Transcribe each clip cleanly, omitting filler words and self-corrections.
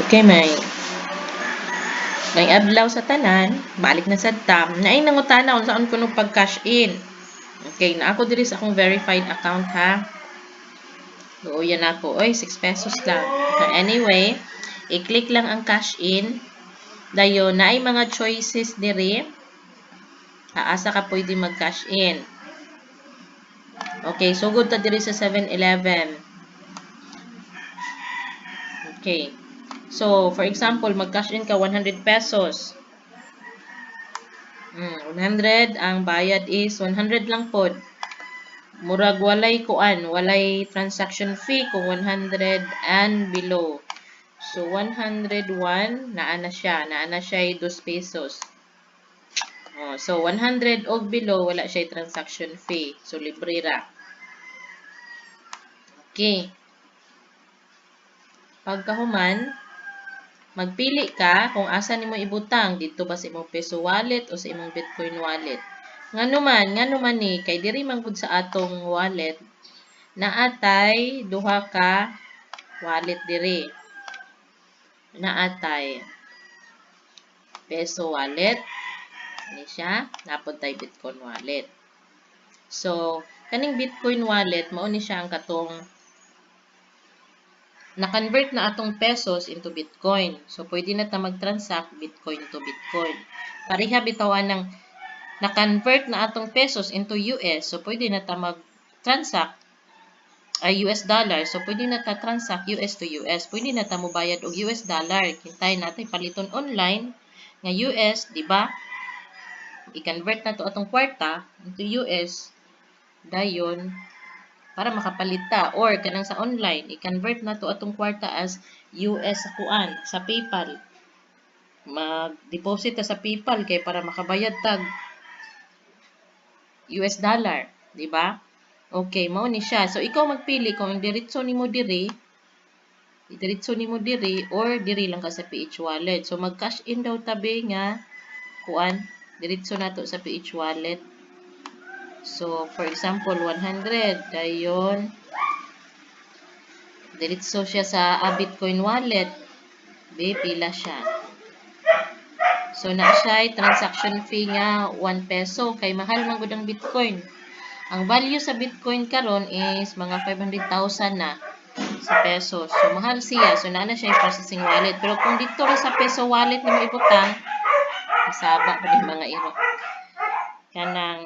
Okay, may adlaw sa tanan, balik na sad ta. Naay nangutana unsaon kuno pag-cash in. Okay, na ako diri sa akong verified account ha. Luoyan ako. Oy, 6 pesos lang. Okay, anyway, i-click lang ang cash in. Dayon, naay mga choices diri. Asa ka pwede mag-cash in. Okay, sugod ta diri sa 7-Eleven. Okay. So, for example, mag-cash in ka 100 pesos. 100, ang bayad is 100 lang pod. Murag walay kuan, walay transaction fee kung 100 and below. So, 101, naa na siya 2 pesos. Oh, so, 100 og below, wala siya transaction fee. So, libre ra. Okay. Pagkahuman, magpili ka kung asa nimo ibutang, didto ba sa imong peso wallet o sa imong Bitcoin wallet. Ngano man ni kay diri man gud sa atong wallet naatay duha ka wallet diri. Naatay peso wallet ni siya, naa pod tay Bitcoin wallet. So, kaning Bitcoin wallet mao ni siya ang katong na-convert na atong pesos into Bitcoin. So, pwede na ta mag-transact Bitcoin to Bitcoin. Pareha bitaw anang na-convert na atong pesos into US. So, pwede na ta mag-transact ay US dollar. So, pwede na ta transact US to US. Pwede na ta mobayad og US dollar. Kintay natay paliton online nga US, di ba? I-convert na to atong kwarta into US. Dayon, para makapalit ta or kanang sa online i-convert na to atong kwarta as US sa kuan sa PayPal, mag-deposit ta sa PayPal kay para makabayad tag US dollar, di ba? Okay, mao ni siya. So ikaw magpili kung diretso nimo diri, diretso nimo diri or diri lang ka sa PH Wallet. So mag-cash in daw tabi nga kuan, diretso nato sa PH Wallet. So, for example, 100. Dayon, diretso siya sa Bitcoin wallet. B, pila siya. So, na siya transaction fee nga 1 peso. Kay mahal man gud ang Bitcoin. Ang value sa Bitcoin karon is mga 500,000 na sa pesos. So, mahal siya. So, naa na siya yung processing wallet. Pero kung dito ra sa peso wallet nimo ibutang, masaba pa din mga iro. Kanang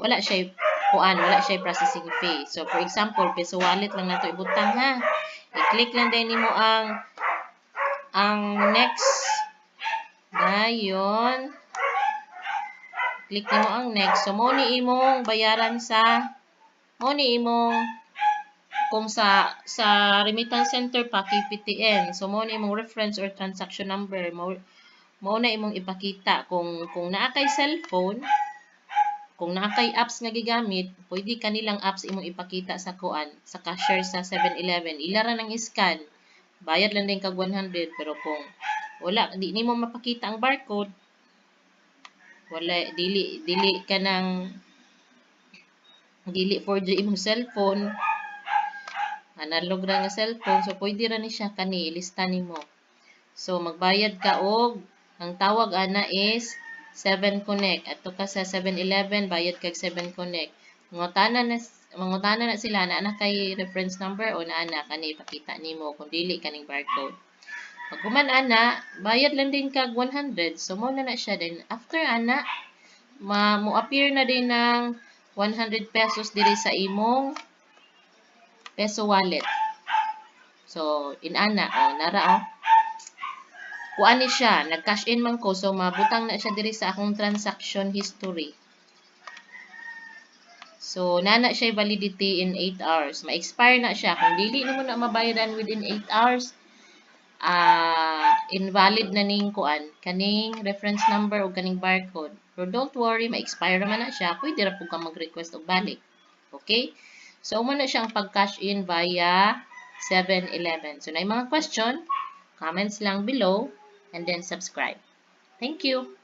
wala siya kuan, wala siya processing fee. So, for example, peso wallet lang nato ibutang ha. I-click lang din nimo ang next. Dayon, click nimo ang next. So, mo ni imong bayaran sa mo ni imong kung sa remittance center pa KPTN. So, mo ni imong reference or transaction number. Mo na imong ipakita kung naa kay cellphone, kung naa kay apps nga gigamit, pwede kanilang apps imong ipakita sa kuan, sa cashier sa 7-Eleven. Ila ra nang scan. Bayad lang din kag 100, pero kung wala, di nimo mapakita ang barcode, wala, dili ka nang dili 4G imong cellphone, analog ra nga cellphone, so pwede ra ni siya kani ilista nimo. So magbayad ka og ang tawag ana is 7 Connect. Adto ka sa 7-Eleven, bayad kag 7 Connect. Mangutana na sila na ana kay reference number o naa na kani ipakita nimo, kung dili kaning barcode. Pag human ana, bayad lang din kag 100. So mo na na siya din. After ana, ma mo appear na din ng 100 pesos diri sa imong peso wallet. So inana oh, nara oh. Kuan ni siya, nag-cash in man ko, so mabutang na siya diri sa akong transaction history. So, nana siya validity in 8 hours. Ma-expire na siya. Kung dili nimo na mabayaran within 8 hours, invalid na ning kuan, kaning reference number o kaning barcode. Pero don't worry, ma-expire naman na siya. Pwede ra pud ka mag-request og balik. Okay? So, mo na siyang pag-cash in via 7-Eleven. So, na mga question, comments lang below, and then subscribe. Thank you!